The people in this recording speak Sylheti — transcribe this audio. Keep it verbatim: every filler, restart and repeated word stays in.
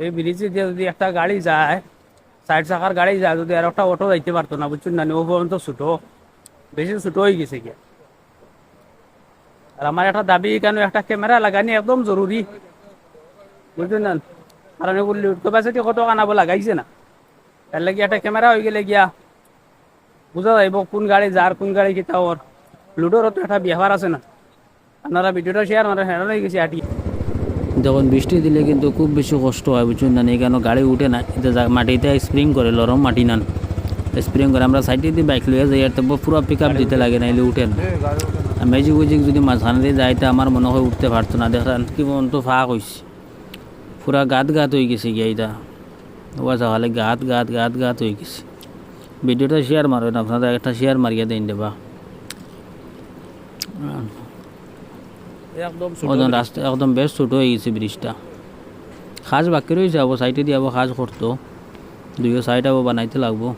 এই ব্রিজে দিয়া যদি একটা গাড়ি যায়, চাইর চাকার গাড়ি যায়, যদি আর একটা অটো যাইতে পারতো না, বুঝছইন না নি? ও পর্যন্ত ছোট, বেশি ছোট অই গেছে গিয়া। আর আমার একটা দাবি, কেনে একটা ক্যামেরা লাগানি একদম জরুরি, বুঝছইন না? কারণ এগুলো লুট ক্যাপাসিটি কত কানাবো লাগাইছে না, এর লাগি একটা ক্যামেরা অই গেলে গিয়া বুঝা যাইবো কোন গাড়ি যার, কোন গাড়ি কিতা অর। লুটরও তো একটা ব্যাপার আছে না? আপনারা ভিডিওটা শেয়ার মারেন, হয়রান অই গেছি আটি। দেখুন, বৃষ্টি দিলে কিন্তু খুব বেশি কষ্ট হয়, বুঝছইন না নি? কেনে গাড়ি উঠে না, এটা যা-, মাটিতে স্প্রিং করে, নরম মাটি নান, স্প্রিং করে। আমরা সাইডে দি বাইক লইয়া যাই, আর তো পুরা পিক আপ দিতে লাগে, নাইলে উঠে না। আর ম্যাজিক উইজিক যদি মাঝখানে দি যাইতে, আমার মনে হয় উঠতে পারতো না। দেখেন কি মন তো ফাঁক হইছে, পুরা গাত গাত অই গেছে গিয়া এটা। ও আচ্ছা, খালি গাত গাত গাত গাত অই গেছে। ভিডিওটা শেয়ার মারেন, আপনারা একটা শেয়ার মারিয়া দেন দেবা। একদম ছোট ওজন ব্রিজ। রাস্তা একদম বেশ ছোট অই গেছে ব্রিজটা। কাজ বাকি রইছে, আবো সাইডে দি আবো কাজ করতো, দুইও সাইড আবো বানাইতে লাগবো।